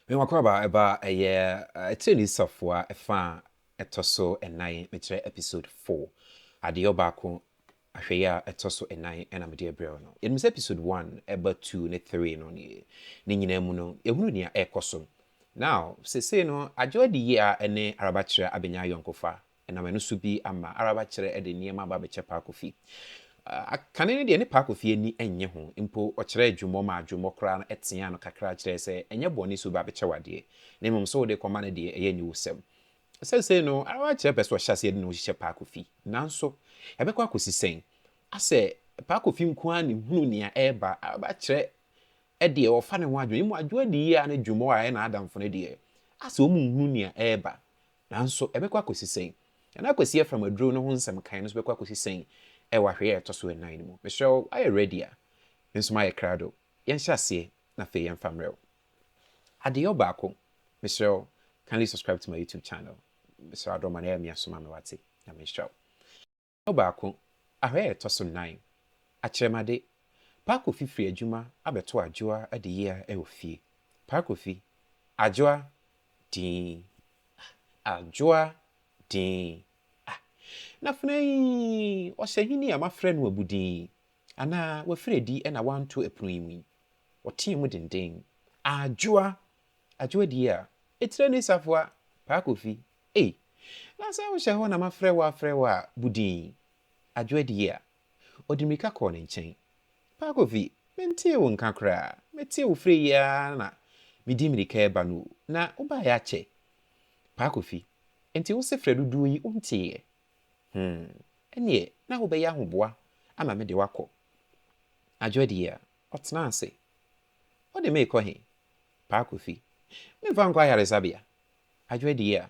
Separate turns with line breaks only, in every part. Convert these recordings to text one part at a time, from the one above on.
Mewakɔaba ɛba ɛyɛ ɛtire safoa ɛfa a ɛtɔ so ɛnan, mekyerɛ episode 4, adeɛ ɔbaako ahwɛeɛ a ɛtɔ so ɛnan ɛna mede abrɛ wo no. Yɛnim sɛ episode 1 ɛba 2 ne 3 no ne ne nyinaa mu no, yɛhunu nea ɛrekɔ so. Now, seesei no, Adwoa de yie a ɛne Arabakyerɛ abɛnya ayɔnkofa, ɛnam ɛno so bi ama Arabakyerɛ de nneɛma aba abɛkyɛ Paakofi. Kane no deɛ, ne Paakofi ani nnye ho mpo. Ɔkyerɛɛ Dwommɔ ma Dwommɔ koraa no teaa no kakra kyerɛɛ sɛ ɛnyɛ bɔne sɛ obi abɛkyɛ wo adeɛ, na mmom sɛ wode kɔma no deɛ, ɛyɛ aniwusɛm. Seesei no, Arabakyerɛ pɛ sɛ ɔhyɛ aseɛ de ne ho hyehyɛ Paakofi. Nanso, ɛbɛkɔ akɔsi sɛn? Asɛ Paakofi nko ara na ɛhunu nea ɛreba. Arabakyerɛ deɛ, ɔfa ne ho adwene. Mmom Adwoa de yie a ne Dwommɔ a ɛyɛ n'adamfo no deɛ, asɛ wɔn nhunu nea ɛreba. Nanso ɛbɛkɔ akɔsi sɛn? Nana Akwasi Afram aduro no ho nsɛm kan no nso bɛkɔ akɔsi sɛn ɛwɔ ahwɛeɛ a ɛtɔ so ɛnan no mu? Mesrɛ wo, ayɛ ready a? Me nso mayɛ krado. Yɛnhyɛ aseɛ na afei yɛmfa mmerɛ wo. Adeyɔ baako, mesrɛ wo, kindly subscribe to my YouTube channel. Mesrɛ adɔma na ɛyɛ me asoma me wate. Nyame nhyira wo. Adeyɔ baako, ahwɛeɛ a ɛtɔ so nan, akyerɛmade. Paakofi firi adwuma abɛto Adwoa de yia ɛwɔ fie. Paakofi, Adwoa, dinn. Adwoa, dinn. Ah, na fena yi, ɔhyɛ hene a mafrɛ no abudin, anaa wafiri adi na wanto ɛpono yi mu yi? Ɔteɛ mu denden. Adwoa! Adwoa die a, etire ne safoa, Paakofi. Ei, na sɛ wohyɛ hɔ na mafrɛ wo afrɛ wo a, budin. Adwoa die a, ɔde mmirika kɔɔ ne nkyɛn. Paakofi, mentee wo nka koraa. Metee wo frɛ yi ara na medi mmirika ɛba no o. Na wobaeɛ akyɛ. Paakofi, enti wo se frɛ dodoɔ yi wonteeɛ? Ɛneɛ na wobɛyɛ ahoboa ama me de woakɔ. Adwoa die a, ɔtena ase. Wode me rekɔ he? Paakofi, memfa nkɔ ayaresabea. Adwoa die a,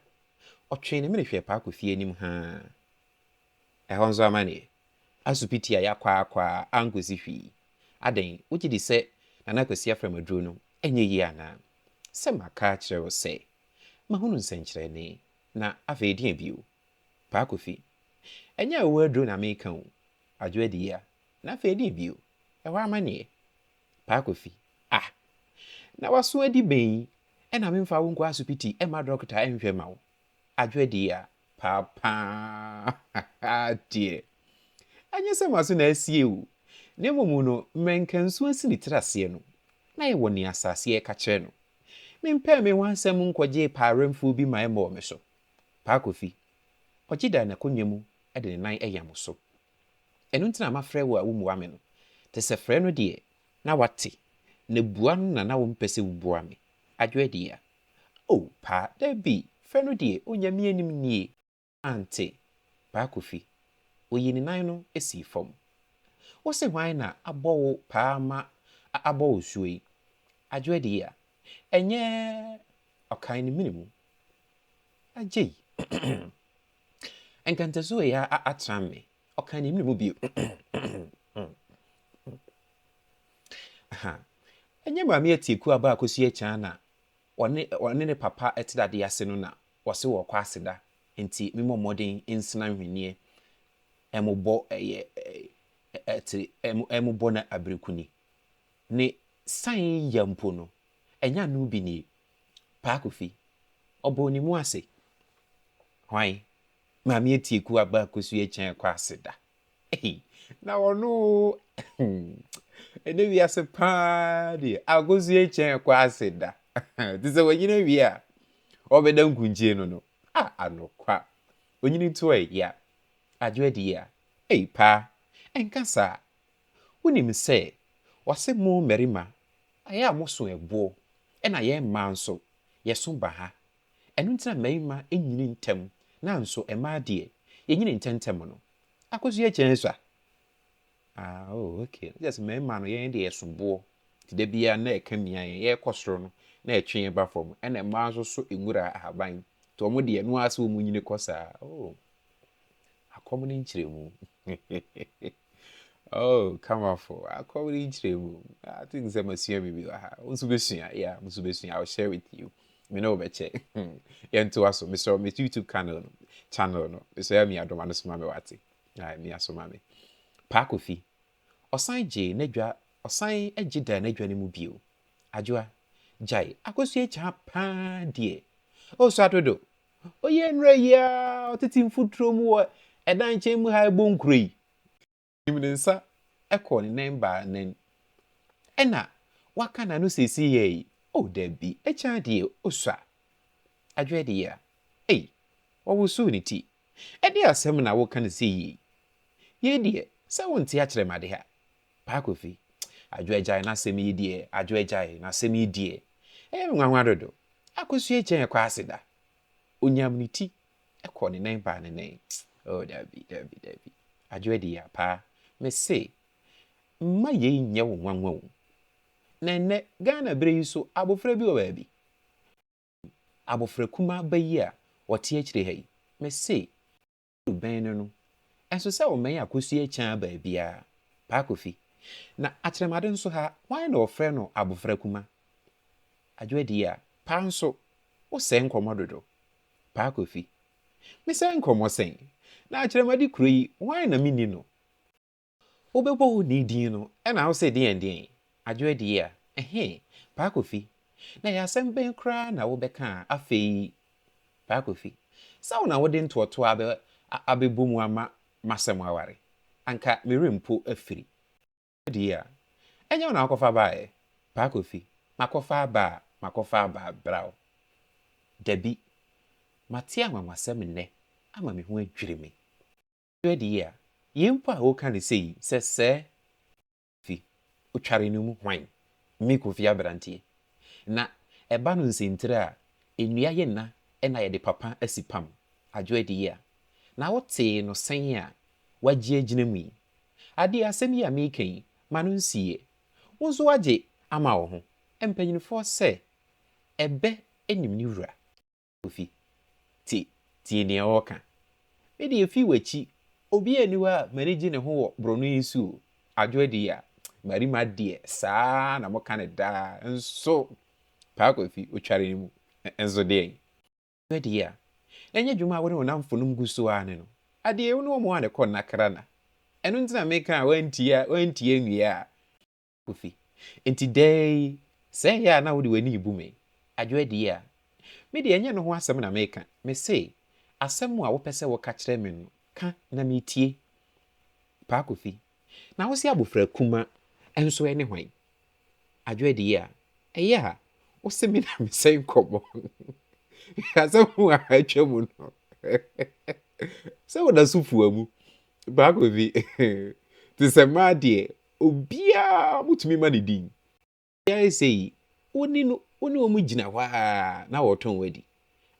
ɔtwee ne mene hwɛɛ Paakofi anim haa. Ɛhɔ nso amanneɛ. Asupiti a yɛakɔ akɔ a ankɔsi hwee. Adɛn, wogye di sɛ Nana Akwasi Afram aduro no ɛnyɛ yie anaa? Sɛ maka akyerɛ wo sɛ mahunu nsɛnkyerɛnne, na afei deɛ bio? Paakofi, ɛnyɛ ɛwɔ aduro na meka o. Adwoa die a, na afei deɛ bio? Ɛhɔ amanneɛ. Paakofi, ah, na waso adi bɛn yi ɛna memfa wo nkɔ asupiti ɛma dɔkta ɛnhwɛ ma wo? Adwoa die a, paapaa deɛ, ɛnyɛ sɛ maso na asie o. Na mmom no, mmerɛnkansuo asi ne tiri aseɛ no, na yɛwɔ nea asase ɛka kyerɛ no. Mempɛɛ me ho asɛm nkɔgyee paawerɛmfoɔ bi ma ɛmmɔɔ me so. Paakofi, ɔgye da n'akonnwa mu de ne nan ɛyam so. Ɛno nti na mafrɛ wo a wommua me no. Te sɛ frɛ no deɛ, na wate. Na bua no na na wompɛ sɛ wobua me. Adwoa die a. O, paa, dabi, frɛ no deɛ, Onyame anim nie. Ante, Paakofi, oyi ne nan no sii fam. Wo se hwan na abɔ wo paa ma abɔ wo suo yi? Adwoa die a, ɛnyɛ ɔkan ne mene mu. Agyei, nkantasuo yi atra me. Ɔkan ne mene mu bio. Ɛnyɛ maame atieku aba akɔsi akyan na ɔne ne papa te dadeɛ ase no na wɔse wɔkɔ aseda, nti memmɔ mmɔden nsena nhwenneɛ ɛmobɔ ɛyɛ ɛte ɛmobɔ na aberekuni ne san ya mpo no, ɛnyɛ ano bi nie. Paakofi, ɔbɔɔ ne mu ase. Hwan? Maame atieku aba akɔsi akyan kɔ aseda. Na ɔno ɛnɛ wiase paa deɛ, akɔsi akyan kɔ aseda te sɛ wanyina wie a ɔbɛda nkunkyie no a anokwa onyini to ɛya. Adwoa die a, ei paa, ɛnka saa. Wonim sɛ wɔse mo mmarima ɛyɛ a moso ɛboɔ, ɛna yɛn mmaa nso yɛso ba ha. Ɛno nti na mmarima nyini ntɛm, na nso mmaa deɛ yɛnyini ntɛmntɛm no. Akɔsi akyɛn so a, ah, oh, okay, just mmarima no yɛn deɛ yɛso boɔ nti da biara na ɛka mia yɛn, yɛrekɔ soro no na ɛtwe yɛn ba fam, ɛna mmaa nso so nwura ahaban nti wɔn deɛ no ara sɛ wɔn nyini kɔ saa. Oh, akɔm ne nkyerɛmu. Oh, kamafo, akɔm ne nkyerɛmu. I think sɛ masua biribi wɔ ha. Wo nso bɛsua. Yeah, wo nso bɛsua. I will share with you. Me ne wo bɛkyɛ. Yɛntoa so. Mesrɛ me YouTube channel no, mesrɛ mi adɔma no soma me wate. Mi asoma me. Paakofi, ɔsan gye n'adwa, ɔsan gye da n'adwa no mu bio. Adwoa, Gyae, Akosua Kyaa paa deɛ, ɔsua dodo. Ɔyɛ nnora yi ara, ɔtete mfuturo mu wɔ ɛdan nkyɛn mu ha ɛbɔ nkuro yi. Nim ne nsa kɔɔ ne nan baa nan. Ɛna waka n'ano seesei yɛ yi. Oh, dabi, Kyaa deɛ, ɔsua. Adwoa deɛ a, ei, ɔwosoo ne ti. Ɛdeɛn asɛm na woka no sei yi? Yei deɛ, sɛ wonte akyerɛmade ha. Paa Kofi, Adwoa gyae n'asɛm yi deɛ, Adwoa gyae n'asɛm yi deɛ, ɛyɛ me nwanwa dodo. Akosua kyɛn ɛkɔ ase da. Onyam ne ti kɔɔ ne nan baa ne nan. Oh, dabi, dabi, dabi. Adwoa deɛ, paa, mese, mma yei nyɛ wo nwanwa o. Na ɛnnɛ, Ghana berɛ yi so, abofra bi wɔ baabi. Abofra kumaa ba yi a ɔte akyire ha yi, mese, bɛn no no, ɛnso sɛ ɔmmɛn Akosua Kyaa baabiara. Paa Kofi, na akyerɛmade nso ha, hwan na wɔfrɛ no abofra kuma? Adwo adi a, paa nso, wosɛe nkɔmmɔ dodo. Paa Kofi, mesɛe nkɔmmɔ sɛn? Na akyerɛmade kuro yi, hwan na menni no? Wobɛbɔ wo ni din no, ɛna wose deɛn deɛn? Adwo adi a, ɛhe? Paa Kofi, na ɛyɛ asɛm bɛn koraa na wobɛka a afei Paa Kofi, sɛ wo na wode ntoɔtoɔ abɛ abɛbɔ mu ama m'asɛm aware, anka me werɛ mpo afiri. Deɛ a, ɛnyɛ wo na wokɔfa baeɛ? Paa Kofi, makɔfa aba a, makɔfa aba abrɛ wo. Dabi, mate anwanwasɛm nnɛ ama me ho adwiri me. Deɛ a, yei mpo a woka no sei, sɛ sɛɛ Kofi, otware no mu hwan? Me Kofi aberanteɛ. Na ɛba no nsɛntire a, nnua yɛ nna na yɛde papa asi pam. Adwo adi a, na wotee no sɛn a wagye agyina mu yi? Adeɛ, asɛm yi a mereka yi, ma no nsiiɛ. Wo nso woagye ama wo ho. Mpanyinfoɔ sɛ, ɛbɛ nim ne wura. Kofi, tie, tie nea ɔreka. Me deɛ fi w'akyi, obiara nni hɔ a m'ani gye ne ho wɔ borɔno yi so o. Adwo adi a, mmarima deɛ saa na moka no daa, nso Paa Kofi, otware ne mu, nso deɛn? Adwo adi a, ɛnyɛ adwuma a wo ne wo nnamfonom gu so ara ne no. Adeɛ, wo ne wɔn a na ɛkɔ nnakra na. Ɛno nti na meka a woantie a, woantie anwie a. Kofi, Enti daa yi, sɛ ɛyɛ a na wode w'ani rebu me? Adwo adi a, me deɛ ɛnyɛ ɛno ho asɛm na mereka. Mese, asɛm a wopɛ sɛ woka kyerɛ me no, ka na meretie. Paa Kofi, Na wose abofra kuma nso ne hwan? Adwo adi a, ɛyɛ a wose me na mesɛe nkɔmmɔ. Asɛm a atwa mu no, sɛ woda so fua mu. Paa Kofi, Te sɛ mmaa deɛ, Obiara motumi ma no din. Ayɛ sɛ yi, wo ne no, wo ne wɔn gyina hɔ ara na wɔretɔn wo adi.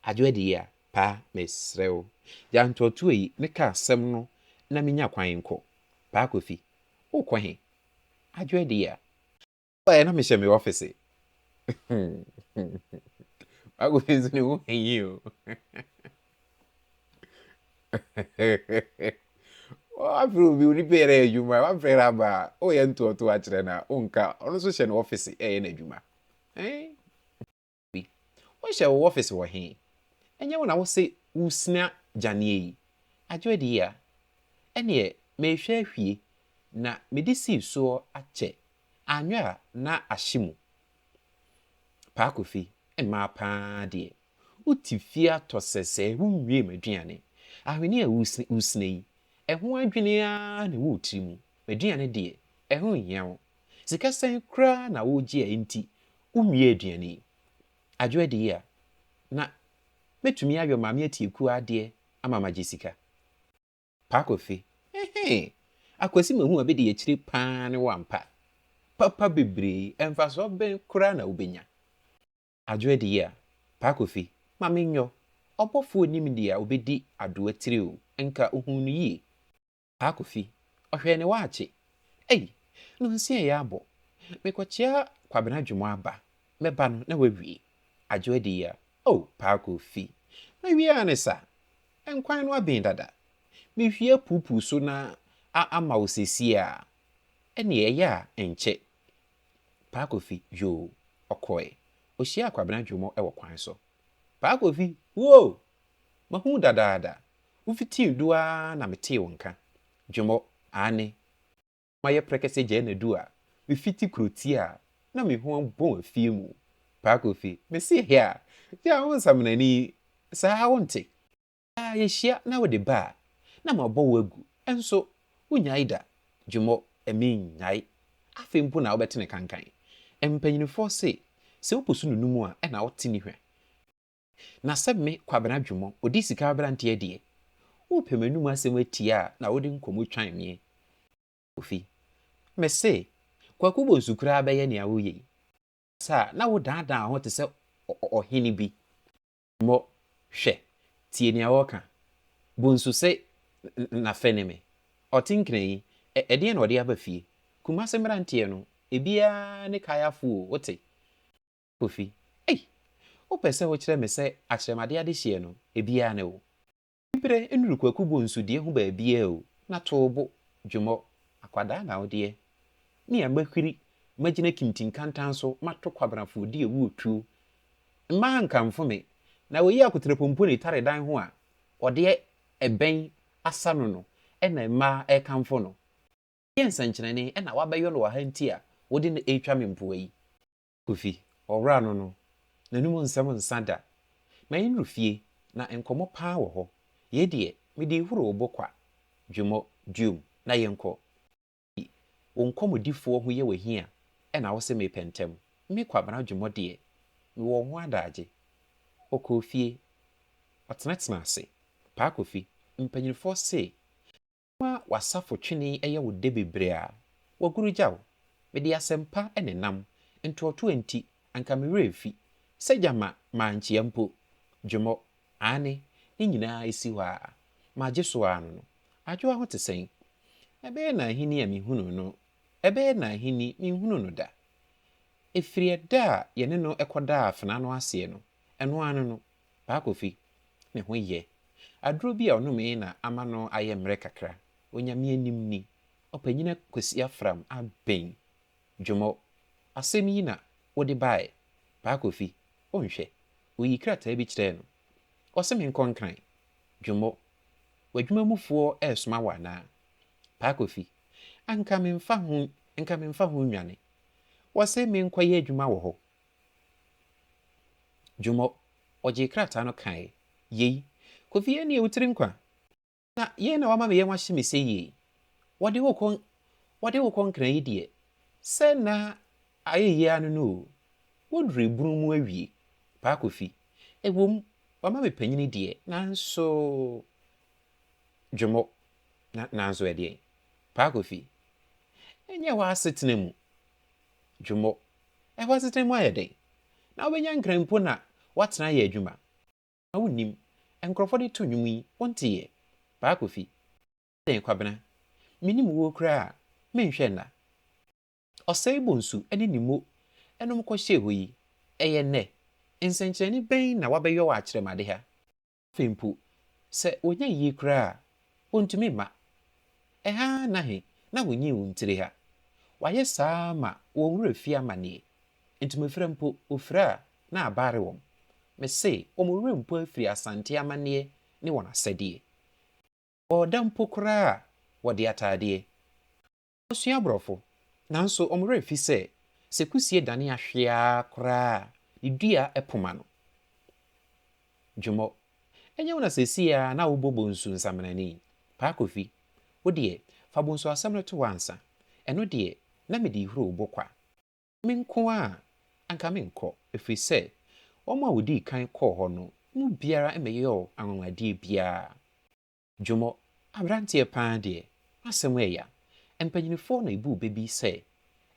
Adwo adi yi a, paa, mesrɛ wo, gya ntoatoa yi ne ka asɛm no na menya kwan nkɔ. Paa Kofi, worekɔ he? Adwo adi yi a. Ɛɛ, na mehyɛ me ɔfese. Paa Kofi nso ne ho ahi o. Wafrɛ obi, onipa yɛrɛ adwuma, wafrɛ no aba a, woyɛ ntoɔtoɔ akyerɛ no a, wonka, ɔno nso hyɛ no ɔfese ɛyɛ n'adwuma. Eh? Bi, wohyɛ wo ɔfese wɔ he? Ɛnyɛ wo na wose wosua gyaneɛ yi? Adwo adi yi a, ɛneɛ mehwɛ ahwie na mede sii soɔ akyɛ, anwɛ a na ahye mu. Paa Kofi, mmaa paa deɛ, Wote fie atɔ sɛsɛɛ wonwie m'aduane. Ahwene a wosina yi, ɛho adwene ara na ɛwɔ wo tiri mu. M'aduane deɛ, ɛho nhia wo. Sika sɛn koraa na woregye a enti wonwie aduane yi? Adwo adi yi a, na mɛtumi ayɔ Maame Atiekuo adeɛ ama magye sika. Paa Kofi, Ɛhee! Akwasi mahu a bɛdi akyire paa ne wo ampa. Papa bebree, mfasoɔ bɛn koraa na wobɛnya? Adwo adi yi a, Paa Kofi, ma me nyɔ. Ɔbɔfoɔ nim deɛ ɔbɛdi adoa tiri o, nka ɔhuu no yie. Paa Kofi, ɔhwɛɛ ne waakye. Ei, nonsia yi abɔ. Mekɔkyea Kwabena Dwom aba, mɛba no na wawie. Adwo adi yi a, oh, Paa Kofi, mawie ara ne sa. Nkwan no aben dada. Mehwie apuupuu so na a ama wo sesie a, ɛneɛ ɛyɛ a ɛnkyɛ. Paa Kofi, Yoo. Ɔkɔe. Ohyiaa Kwabena Dwomo wɔ kwan so. Paa Kofi, Woo! Mahu wo dadaada. Wofitii do ara na metee wo nka. Dwomo, Aane. Mayɛ prɛkɛsɛ gyaa nadu a mefiti kurotia a na me ho abɔn afie mu. Paa Kofi, mese hɛ a, gyaa wo nsamanani yi, saa wonte. Daa yɛhyia na wode ba a, na mabɔ wo agu, nso wonnyae da. Dwemmɔ, Mennyae. Afei mpo na wobɛte ne kankan. Mpanyinifoɔ se, sɛ wopusu no num a, ɛna wote ne hwa. Na sɛ me, Kwabena Dwemmɔ, ɔdi sika aberanteɛ deɛ, wopɛ m'anum asɛm atie a na wode nkɔmmɔ twan meɛ. Kofi, Mese, Kwaku Bonsu koraa bɛyɛ nea woyɛ yi. Saa na wodaadaa ho te sɛ ɔhene bi. Mmɔ, hwɛ, tie nea wɔreka. Bonsu se n'afɛ ne me. Ɔte nkran yi, ɛdeɛn na ɔde aba fie? Kumase mmeranteɛ no, ebiara ne kayafo o, wote? Kofi, Ei! Wopɛ sɛ wokyerɛ me sɛ akyerɛmade adehyeɛ no, ebiara ne wo? Berɛ nnuru Kwaku Bonsu deɛ ho baabiara o, na to wo bo, dwemmɔ, akwadaa na wo deɛ. Me a mahwiri, magyina kintinkantan so mato kwabenafoɔ di awu otuo. Mmaa nkamfo me, na wɔyi akotrapompo ne tare dan ho a ɔde ɛbɛn asa no no ɛna mmaa ɛrekamfo no. Ɛdeɛn nsɛnkyerɛnne na wabɛyɔ no wɔ ha nti a wode no retwa me mpoa yi? Kofi, ɔwora no no, n'anom nsɛm nsa da. Ma yɛnnuru fie, na nkɔmmɔ paa wɔ hɔ. Yei deɛ, mede rehuru wo bo kwa. Dwemmɔ, duom, na yɛnkɔ. Wo nkɔmmɔdifoɔ ho yɛ w'ahi a, ɛna wo se mepɛ ntɛm. Me Kwabena Dwemmɔ deɛ, mewɔ wo ho adagye. Ɔkɔɔ fie. Ɔtenatena ase. Paa Kofi, mpanyinifoɔ se, ma w'asafo twene yɛ wo dɛ bebree a, waguru gya wo. Mede asɛmpa ne nam, ntoɔtoɔ nti, anka me werɛ fi. Sɛ gyama mankyea mpo. Dwemmɔ, aane, ne nyinaa ɛsi hɔ a, magye so ara no no. Adwoa ho te sɛn? Ɛbɛyɛ na ahenni a mehunu no, ɛbɛyɛ na ahenni menhunu no da. Ɛfiri ɛda a yɛne no kɔdaa afena no aseɛ no, ɛno ara no no, Paa Kofi, ne ho yɛ. Aduro bi a ɔnomee na ama no ayɛ mmerɛ kakra. Onyame anim ni, ɔpanyini Kwasi Afram abɛn. Dwomɔ, asɛm yi na wode baeɛ. Paa Kofi, wonhwɛ. Ɔyii krataa bi kyerɛɛ no. Ɔse menkɔ Nkran. Dwomɔ, w'adwumamufoɔ ɛresoma wo anaa? Paa Kofi, anka memfa ho, nka memfa ho nnwane. Wɔse menkɔyɛ adwuma wɔ hɔ. Dwomɔ, ɔgyee krataa no kae, Yei, Kofi ɛnneɛ wo tiri nkwa. Na yei na wama me yam ahye me sɛ yie. Wɔde wo kɔ, wɔde wo kɔ Nkran yi deɛ, sɛ na ayɛ yie ara no no o. Woduru ebunu mu awie. Paa Kofi, ɛwom, wama me panyini deɛ, nanso Dwomɔ, na nanso ɛdeɛn? Paa Kofi, ɛnyɛ hɔ asetena mu. Dwomɔ, ɛhɔ asetena mu ayɛ dɛn? Na wobɛnya Nkran mpo na woatena ayɛ adwuma. Na wonnim, nkurɔfoɔ de to nnwom yi, wonteeɛ. Paa Kofi, dɛn Kwabena? Mennim wuo koraa a, menhwɛ nna. Ɔsɛe Bonsu ne ne mo nom kɔhyɛɛ hɔ yi, ɛyɛ nnɛ. Nsɛnkyerɛnne bɛn na wabɛyɔ wɔ akyerɛmade ha? Afei mpo, sɛ wɔnya yie koraa a, wɔntumi mma. Ɛha ara na he na wonyii wo ntiri ha. Wɔayɛ saa ma wɔn werɛ fi amanneɛ. Ntomafira mpo, wɔfira a, na abare wɔn. Mese, wɔn werɛ mpo afiri Asante amanneɛ ne wɔn asɛdeɛ. Wɔreda mpo koraa a, wɔde ataadeɛ. Wɔsua aborɔfo, nanso wɔn werɛ fi sɛ, sɛ kusie dane ahwe ara koraa a, ne dua poma no. Dwomɔ, ɛnyɛ wo na seesei ara na wobɔ Bonsu nsamanani? Paa Kofi, wo deɛ, fa Bonsu asɛm no to hɔ ansa. Ɛno deɛ, na mede rehuro wo bo kwa. Me nko ara a, anka menkɔ, ɛfiri sɛ wɔn a wɔdii kan kɔɔ hɔ no mu biara mmɛyɛɛ anwanwadeɛ biara. Dwomɔ, aberanteɛ pa ara deɛ, m'asɛm ɛya. Mpanyinifoɔ na ɛbuu bɛ bi sɛ,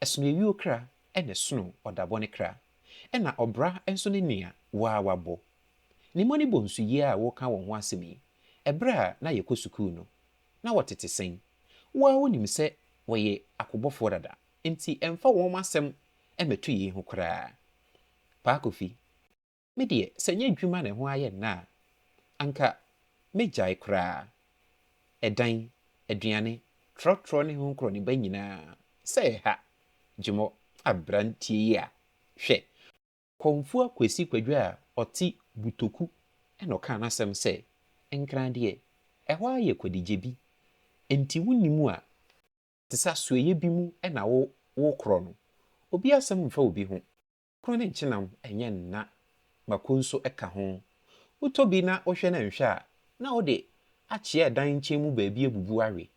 ɛsono ayuo kra ɛna ɛsono ɔdabɔne kra, ɛna ɔbra nso ne nea wo ara wabɔ. Ne mmɔ ne bonsu yi a woreka wɔn ho asɛm yi, ɛberɛ a na yɛkɔ sukuu no, na wɔtete sɛn? Wo ara wonim sɛ wɔyɛ akobɔfoɔ dada, enti ɛmfa wɔn asɛm mmɛto yei ho koraa. Paa Kofi, me deɛ sɛ ɛnyɛ adwuma na ɛho ayɛ nna a, anka mɛgyae koraa. Ɛdan, aduane, trɔtrɔ ne ho nkorɔneba nyinaa, sɛ ɛha. Gyemɔ, aberanteɛ yi a, hwɛ. Kɔmfoɔ Kwasi Kwadwo a ɔte Butoku na ɔkaa n'asɛm sɛ, Nkran deɛ, ɛhɔ ara yɛ kwadigye bi, enti wonni mu a, te sɛ asoɛeɛ bi mu na wo wokorɔ no. Obi asɛm mfa obi ho. Koro ne nkyenam ɛnyɛ nna. Mako nso ka ho. Wotɔ bi na wohwɛ na nhwɛ a, na wode akyea dan nkyɛn mu baabi abubu awe,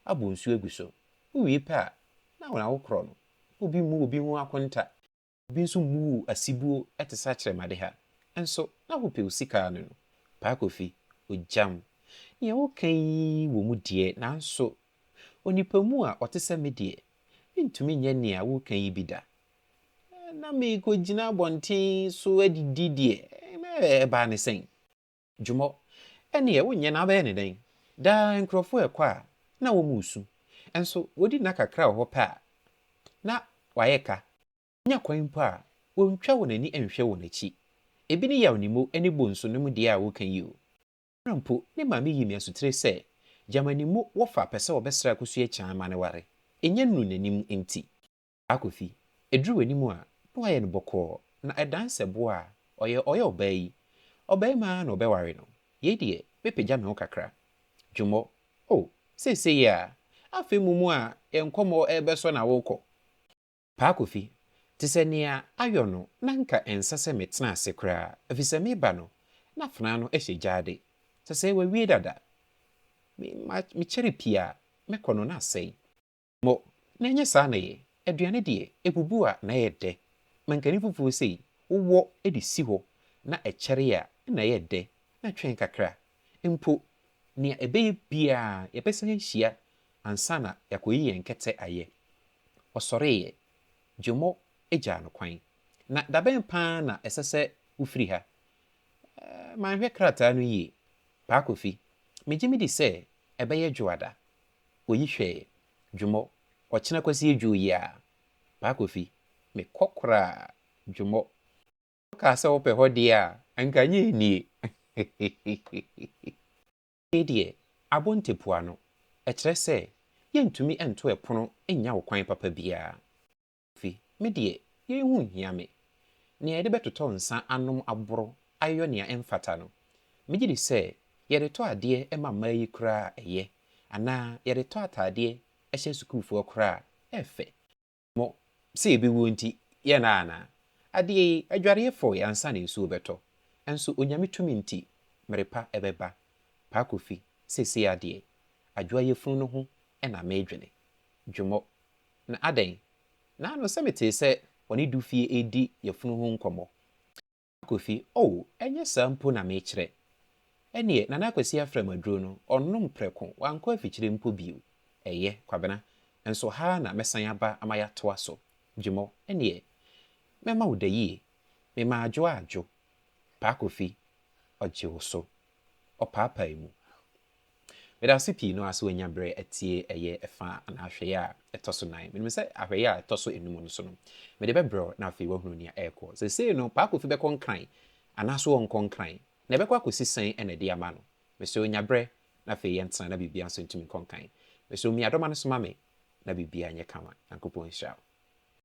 abɔ nsuo agu so. Wowie pɛ a, na wo na wokorɔ no. Obi mmu obi ho akonta. Obi nso mmu wo asibuo te sɛ akyerɛmade ha. Nso na wopɛ wo sika no no. Paa Kofi, ogyam. Nea woka yi wɔ mu deɛ, nanso onipa mu a ɔte sɛ me deɛ, mentumi nyɛ nea woka yi bi da. Na merekɔgyina abɔnten so adidi deɛ, ɛbaa ne sɛn? Dwumɔ, ɛneɛ wonyɛ na wobɛyɛ ne dɛn? Daa nkurɔfoɔ ɛkɔ a, na wɔn resu. Nso wɔdi nna kakra wɔ hɔ pɛ a, na wɔayɛ ka. Nya kwan mpo a, wɔntwa wɔn ani nhwɛ wɔn akyi. Ebi ne yaw ne mu ne bonsu nom deɛ a woka yi o. Ɛna mpo, ne maame yi me asotire sɛ, gyama ne mu wɔfa pɛ sɛ wɔbɛsra Akosua Kyan ma ne ware. Ɛnyɛ nnu n'anim nti. Akofi, ɛduru w'anim a, na wayɛ no bɔkɔɔ, na ɛdan sɛ boa a, ɔyɛ ɔyɛ ɔbaa yi. Ɔbarima na ɔbɛware no. Yei deɛ, mɛpagya me ho kakra. Dwumɔ, o, seesei a, afei mu mu a yɛn nkɔmmɔ ɛrebɛsɔ na wokɔ. Paa Kofi, te sɛ nea ayɔ no na nka ɛnsɛ sɛ metena ase koraa, ɛfiri sɛ meba no, na afenaa no hyɛ gyaade. Sɛ sɛ wawie dada. Mekyɛre pii a, mɛkɔ no na asɛe. Mo, na ɛnyɛ saa na yɛ. Aduane deɛ, ebubu a na ɛyɛ dɛ. Mankani fufuo sei, wowɔ de si hɔ na ɛkyɛre a na ɛyɛ dɛ, na twɛn kakra. Mpo, nea ɛbɛyɛ biara yɛbɛsan ahyia ansa na yɛakɔyi yɛn kɛtɛ ayɛ. Ɔsɔreeɛ. Dwomɔ gyaa no kwan. Na dabɛn paa na ɛsɛ sɛ wofiri ha? Manhwɛ krataa no yie. Paa Kofi, megye me di sɛ ɛbɛyɛ dwoada. Oyi hwɛɛ. Dwomɔ, ɔkyena kwasi adwo yi a. Paa Kofi, mekɔ koraa. Dwomɔ, wokaa sɛ wopɛ hɔ deɛ a, anka nyɛ nie. Afei deɛ, abɔ ntepua no, ɛkyerɛ sɛ yɛntumi nto ɛpono nnya wo kwan papa biara. Kofi, me deɛ, yei ho nhia me. Nea yɛde bɛtotɔ nsa anom aboro ayɔ nea ɛmfata no, megye di sɛ yɛde tɔ adeɛ ma mmaa yi koraa ɛyɛ, anaa yɛde tɔ ataadeɛ hyɛ sukuufoɔ koraa ɛfɛ. Mo, sɛ yɛbɛwuo nti, yɛn anaa? Adeɛ yi, adwareɛ fɔe ansa na nsuo bɛtɔ. Nso Onyame tumi nti, mmerepa ɛbɛba. Paa Kofi, seesei adeɛ, adwoa yɛfunu no ho ɛna meedwene. Dwomɔ, na adɛn? Naano sɛ metee sɛ wɔne du fie edi yɛfunu ho nkɔmmɔ. Kofi, oh, ɛnyɛ saa mpo na mekyerɛ. Ɛneɛ, Nana Akwasi afrɛ maduro no, ɔnom prɛko, wankɔ afikyire mpo bio. Ɛyɛ, Kwabena, nso ha na mɛsan aba ama yɛatoa so. Dwomɔ, ɛneɛ, mɛma wo da yie. Mema adwo adwo. Paa Kofi, ɔgye wo so. Ɔpaapae mu. Meda ase pii no ase wanya berɛ atie ɛyɛ ɛfa anaa ahwɛeɛ a ɛtɔ so 4. Menim sɛ ahwɛeɛ a ɛtɔ so 5 no so no, mede bɛbrɛ na afei woahunu nea ɛrekɔ. Seesei no, Paa Kofi bɛkɔ Nkran anaasɛ ɔnkɔ Nkran, na ɛbɛkɔ akɔsi sɛn ɛna ɛde ama no. Mesɛ onya berɛ na afei yɛntena na biribiara nso ntumi nkɔ nkan. Mesɛ omi adɔma no so ma me na biribiara nyɛ kama. Nyankopɔn nhyira wo.